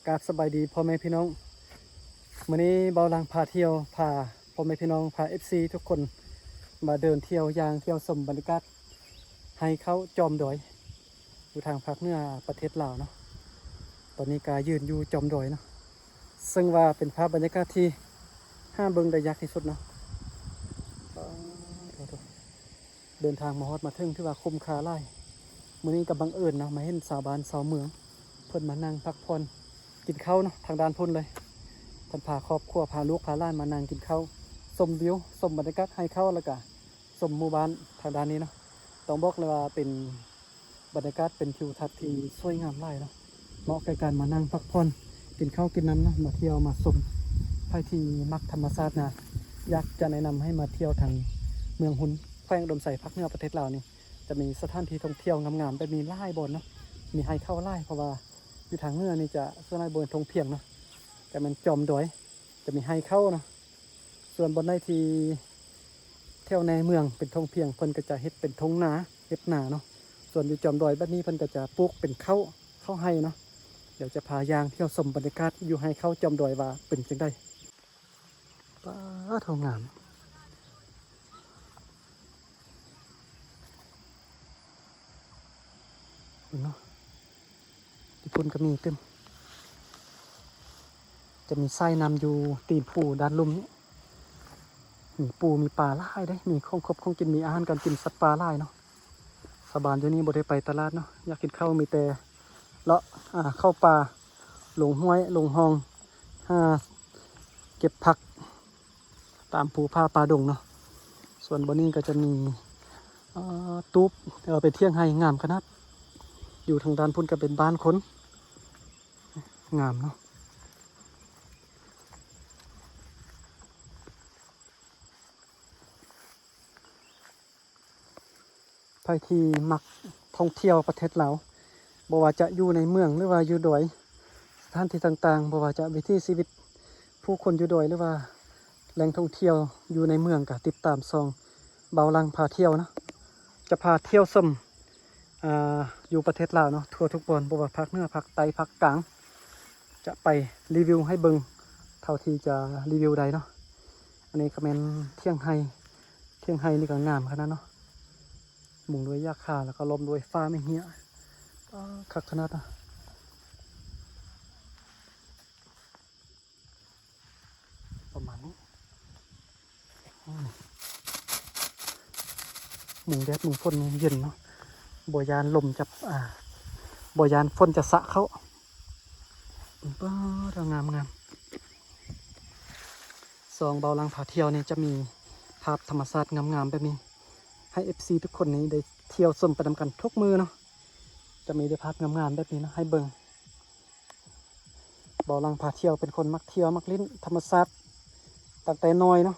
ຄັບ ສະບາຍດີພໍ່ແມ່ພີ່ນ້ອງ, ມື້ນີ້ເບົາຫຼັງພາທ່ຽວ ພາພໍ່ແມ່ພີ່ນ້ອງ ພາເອັຟຊີທຸກຄົນ ມາເດີນທ່ຽວ ຍ່າງທ່ຽວຊົມບັນຍາກາດໄຮ່ເຂົ້າຈອມດອຍ ຢູ່ທາງພາກເໜືອປະເທດລາວເນາະ. ຕອນນີ້ກະຢືນຢູ່ຈອມດອຍເນາະ, ເຊິ່ງວ່າເປັນພາບບັນຍາກາດທີ່ຫາເບິ່ງໄດ້ຍາກທີ່ສຸດເນາະ. ເດີນທາງມາຮອດມາເຖິງຖືວ່າຄຸ້ມຄ່າຫຼາຍ. ມື້ນີ້ກໍບັງເອີນເນາະ ມາເຫັນຊາວບ້ານຊາວເມືອງ ເພິ່ນມານັ່ງພັກຜ່ອນກິນເຂົ້າເນາະ ທາງດ້ານພຸ້ນເລີຍ. ເພິ່ນພາຄອບຄົວ ພາລູກພາຫຼານມານັ່ງກິນເຂົ້າ ຊົມວິວ ຊົມບັນຍາກາດໄຮ່ເຂົ້າ ແລ້ວກະຊົມໝູ່ບ້ານທາງດ້ານນີ້ເນາະ. ຕ້ອງບອກເລີຍວ່າເປັນ ບັນຍາກາດເປັນທິວທັດທີ່ສວຍງາມຫຼາຍເນາະ, ເໝາະແກ່ການມານັ່ງພັກຜ່ອນ ກິນເຂົ້າກິນນ້ຳເນາະ, ມາທ່ຽວມາຊົມ. ໃຜທີ່ມັກທຳມະຊາດນະ ຢາກຈະແນະນຳໃຫ້ມາທ່ຽວທາງເມືອງຮຸນ ແຂວງອຸດົມໄຊ ພາກເໜືອປະເທດລາວນີ້ ຈະມີສະຖານທີ່ທ່ອງທ່ຽວງາມໆແບບນີ້ຫຼາຍບ່ອນເນາະ, ມີໄຮ່ເຂົ້າຫຼາຍ ເພາະວ່າຢູ່ທາງເໜືອນີ້ຈະສ່ວນຫຼາຍບໍ່ແມ່ນທົ່ງພຽງເນາະ, ຈະແມ່ນຈອມດອຍ ຈະມີໄຮ່ເຂົ້າເນາະ. ສ່ວນບ່ອນໃດທີ່ແຖວໃນເມືອງເປັນທົ່ງພຽງ ເພິ່ນກໍຈະເຮັດເປັນທົ່ງນາ ເຮັດນາເນາະ. ສ່ວນຢູ່ຈອມດອຍແບບນີ້ ເພິ່ນກໍຈະປູກເປັນເຂົ້າ ເຂົ້າໄຮ່ເນາະ. ດຽວຈະພາຍ່າງທ່ຽວຊົມບັນຍາກາດຢູ່ໄຮ່ເຂົ້າຈອມດອຍວ່າເປັນຈັ່ງໃດ. ປາດໂທ ງາມເນາະ, ຢູ່ພຸ້ນກໍມີຕື່ມ. ຈະມີສາຍນ້ຳຢູ່ຕີນພູດ້ານລຸ່ມນີ້ ມີປູມີປາຫຼາຍເດ້, ມີຂອງຄົບຂອງກິນ ມີອາຫານການກິນສັດປ່າຫຼາຍເນາະ. ຊາວບ້ານຢູ່ນີ້ບໍ່ໄດ້ໄປຕະຫຼາດເນາະ, ຢາກກິນເຂົ້າມີແຕ່ເລາະ ອາ ເຂົ້າປ່າ ລົງຫ້ວຍລົງຮ່ອງ ຫາເກັບຜັກຕາມພູຜາປ່າດົງເນາະ. ສ່ວນບ່ອນນີ້ກໍຈະມີ ເອີ ຕູບ ເອີ ເປັນຖຽງໄຮ່ງາມຂະໜາດ, ຢູ່ທາງດ້ານພຸ້ນກໍເປັນບ້ານຄົນ. ງາມເນາະ. ໃຜທີ່ມັກທ່ອງທ່ຽວປະເທດລາວ ບໍ່ວ່າຈະຢູ່ໃນເມືອງ ຫຼືວ່າຢູ່ດອຍ ສະຖານທີ່ຕ່າງໆ ບໍ່ວ່າຈະວິຖີຊີວິດຜູ້ຄົນຢູ່ດອຍ ຫຼືວ່າແຫຼ່ງທ່ອງທ່ຽວຢູ່ໃນເມືອງ ກະຕິດຕາມຊ່ອງເບົາຫຼັງພາທ່ຽວເນາະ. ຈະພາທ່ຽວຊົມ ອ່າ ຢູ່ປະເທດລາວເນາະ ທົ່ວທຸກບ່ອນ ບໍ່ວ່າພາກເໜືອ ພາກໃຕ້ ພາກກາງ ຈະໄປຣີວິວໃຫ້ເບິ່ງເທົ່າທີ່ຈະຣີວິວໄດ້ເນາະ. ອັນນີ້ກໍແມ່ນຖຽງໄຮ່, ຖຽງໄຮ່ນີ້ກໍງາມຂະໜາດເນາະ, ມຸງດ້ວຍຫຍ້າຄາ ແລ້ວກໍລ້ອມດ້ວຍຟ້າແມ່ເຮຍ. ປາດ ຄັກຂະໜາດນະ. ປະມານນີ້ ອືມ ມຸງແດດມຸງຝົນນີ້ເຢັນເນາະ, ບໍ່ຢ້ານລົມຈະ ອ່າ ບໍ່ຢ້ານຝົນຈະສະເຂົ້າ. ປາດ ງາມໆ. ຊ່ອງເບົາຫຼັງພາທ່ຽວນີ້ຈະມີພາບທຳມະຊາດງາມໆແບບນີ້ ໃຫ້ເອັຟຊີທຸກຄົນນີ້ໄດ້ທ່ຽວຊົມໄປນຳກັນທຸກມື້ເນາະ. ຈະມີແຕ່ພາບງາມໆແບບນີ້ເນາະໃຫ້ເບິ່ງ. ເບົາຫຼັງພາທ່ຽວເປັນຄົນມັກທ່ຽວມັກຫຼິ້ນທຳມະຊາດຕັ້ງແຕ່ນ້ອຍເນາະ.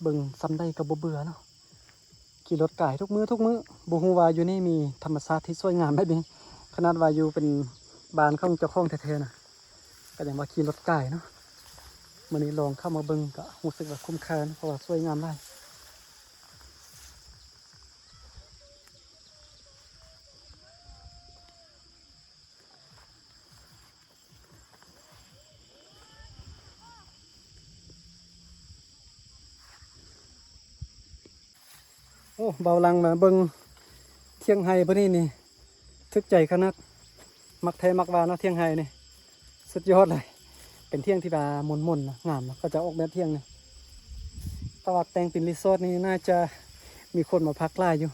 ເບິ່ງສ່ຳໃດກໍບໍ່ເບື່ອເນາະ, ຂີ່ລົດກາຍທຸກມື້ທຸກມື້. ບໍ່ຮູ້ວ່າຢູ່ນີ້ມີທຳມະຊາດທີ່ສວຍງາມແບບນີ້, ຂະໜາດວ່າຢູ່ເປັນບ້ານຂອງເຈົ້າຂອງແທ້ໆນະ ກໍຍັງວ່າຂີ່ລົດກາຍເນາະ. ມື້ນີ້ລອງເຂົ້າມາເບິ່ງກໍຮູ້ສຶກວ່າຄຸ້ມຄ່າເນາະ ເພາະວ່າສວຍງາມຫຼາຍ. ໂອ້ ເບົາຫຼັງມາເບິ່ງຖຽງໄຮ່ຜູ້ນີ້ນີ້ ຖືກໃຈຂະໜາດ, ມັກແທ້ມັກວ່າເນາະ ຖຽງໄຮ່ນີ້ ສຸດຍອດເລີຍ. ເປັນຖຽງທີ່ວ່າມົນໆນະ ງາມນະ, ເຂົາເຈົ້າອອກແບບຖຽງນີ້. ຖ້າວ່າແຕ່ງເປັນຣີສອດນີ້ ໜ້າຈະມີຄົນມາພັກຫຼາຍຢູ່.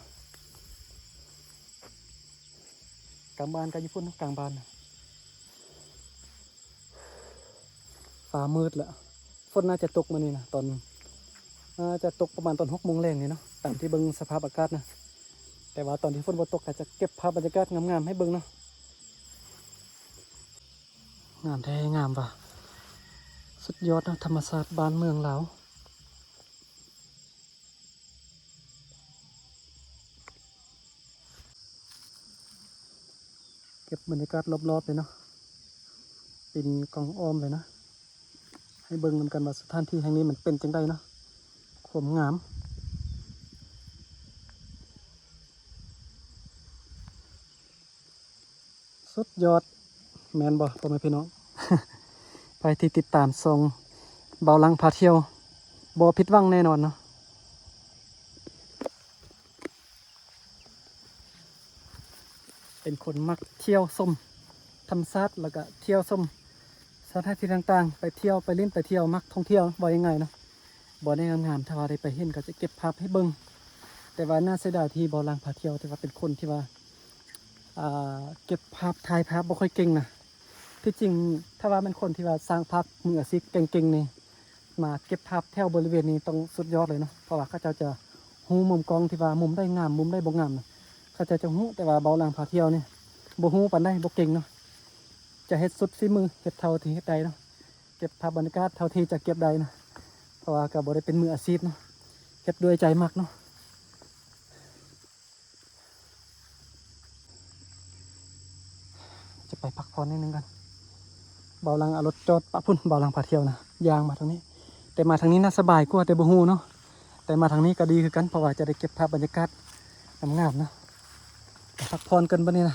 ກາງບ້ານກໍຢູ່ພຸ້ນ ກາງບ້ານນະ. ຟ້າມືດແລ້ວ, ຝົນໜ້າຈະຕົກມື້ນີ້ນະ, ຕອນ ໜ້າຈະຕົກປະມານຕອນຫົກໂມງແລງນີ້ເນາະ ຕາມທີ່ເບິ່ງສະພາບອາກາດນະ. ແຕ່ວ່າຕອນທີ່ຝົນບໍ່ຕົກກໍຈະເກັບພາບບັນຍາກາດງາມໆໃຫ້ເບິ່ງເນາະ. ງາມແທ້ງາມວ່າ, ສຸດຍອດເນາະ ທຳມະຊາດບ້ານເມືອງລາວ. ເກັບບັນຍາກາດລອບໆເລີຍເນາະ ປິ່ນກ້ອງອ້ອມເລີຍນະ ໃຫ້ເບິ່ງນຳກັນວ່າສະຖານທີ່ແຫ່ງນີ້ມັນເປັນຈັ່ງໃດເນາະ ຄວາມງາມ. ສຸດຍອດ ແມ່ນບໍ່ ພໍ່ແມ່ພີ່ນ້ອງ? ໃຜທີ່ຕິດຕາມຊ່ອງເບົາຫຼັງພາທ່ຽວ ບໍ່ຜິດຫວັງແນ່ນອນເນາະ. ເປັນຄົນມັກທ່ຽວຊົມທຳມະຊາດ ແລ້ວກະທ່ຽວຊົມສະຖານທີ່ຕ່າງໆ ໄປທ່ຽວ ໄປຫຼິ້ນ ໄປທ່ຽວ ມັກທ່ອງທ່ຽວ ເວົ້າງ່າຍໆເນາະ. ບ່ອນໃດງາມໆ ຖ້າວ່າໄດ້ໄປເຫັນກໍຈະເກັບພາບໃຫ້ເບິ່ງ. ແຕ່ວ່າໜ້າເສຍດາຍທີ່ເບົາຫຼັງພາທ່ຽວ ແຕ່ວ່າເປັນຄົນທີ່ວ່າ ອ່າ ເກັບພາບ ຖ່າຍພາບບໍ່ຄ່ອຍເກັ່ງນະ. ທີ່ຈິງ ຖ້າວ່າແມ່ນຄົນທີ່ວ່າຊ່າງພາບມືອາຊີບເກັ່ງໆນີ້ ມາເກັບພາບແຖວບໍລິເວນນີ້ຕ້ອງສຸດຍອດເລີຍເນາະ ເພາະວ່າເຂົາເຈົ້າຈະຮູ້ມຸມກ້ອງທີ່ວ່າມຸມໃດງາມ ມຸມໃດບໍ່ງາມນະ ເຂົາເຈົ້າຈະຮູ້. ແຕ່ວ່າເບົາຫຼັງພາທ່ຽວນີ້ບໍ່ຮູ້ປານໃດ ບໍ່ເກັ່ງເນາະ ຈະເຮັດສຸດຝີມື ເຮັດເທົ່າທີ່ເຮັດໄດ້ເນາະ ເກັບພາບບັນຍາກາດເທົ່າທີ່ຈະເກັບໄດ້ນະ ເພາະວ່າກໍບໍ່ໄດ້ເປັນມືອາຊີບເນາະ ເຮັດດ້ວຍໃຈມັກເນາະ. ຈະໄປພັກຜ່ອນໜ້ອຍໜຶ່ງກ່ອນ ເບົາຫຼັງເອົາລົດຈອດປະພຸ້ນ ເບົາຫຼັງພາທ່ຽວນະ ຍ່າງມາທາງນີ້. ແຕ່ມາທາງນີ້ນະສະບາຍກວ່າ ແຕ່ບໍ່ຮູ້ເນາະ ແຕ່ມາທາງນີ້ກໍດີຄືກັນ ເພາະວ່າຈະໄດ້ເກັບພາບບັນຍາກາດງາມໆເນາະ. ໄປພັກຜ່ອນກ່ອນບັດນີ້ນະ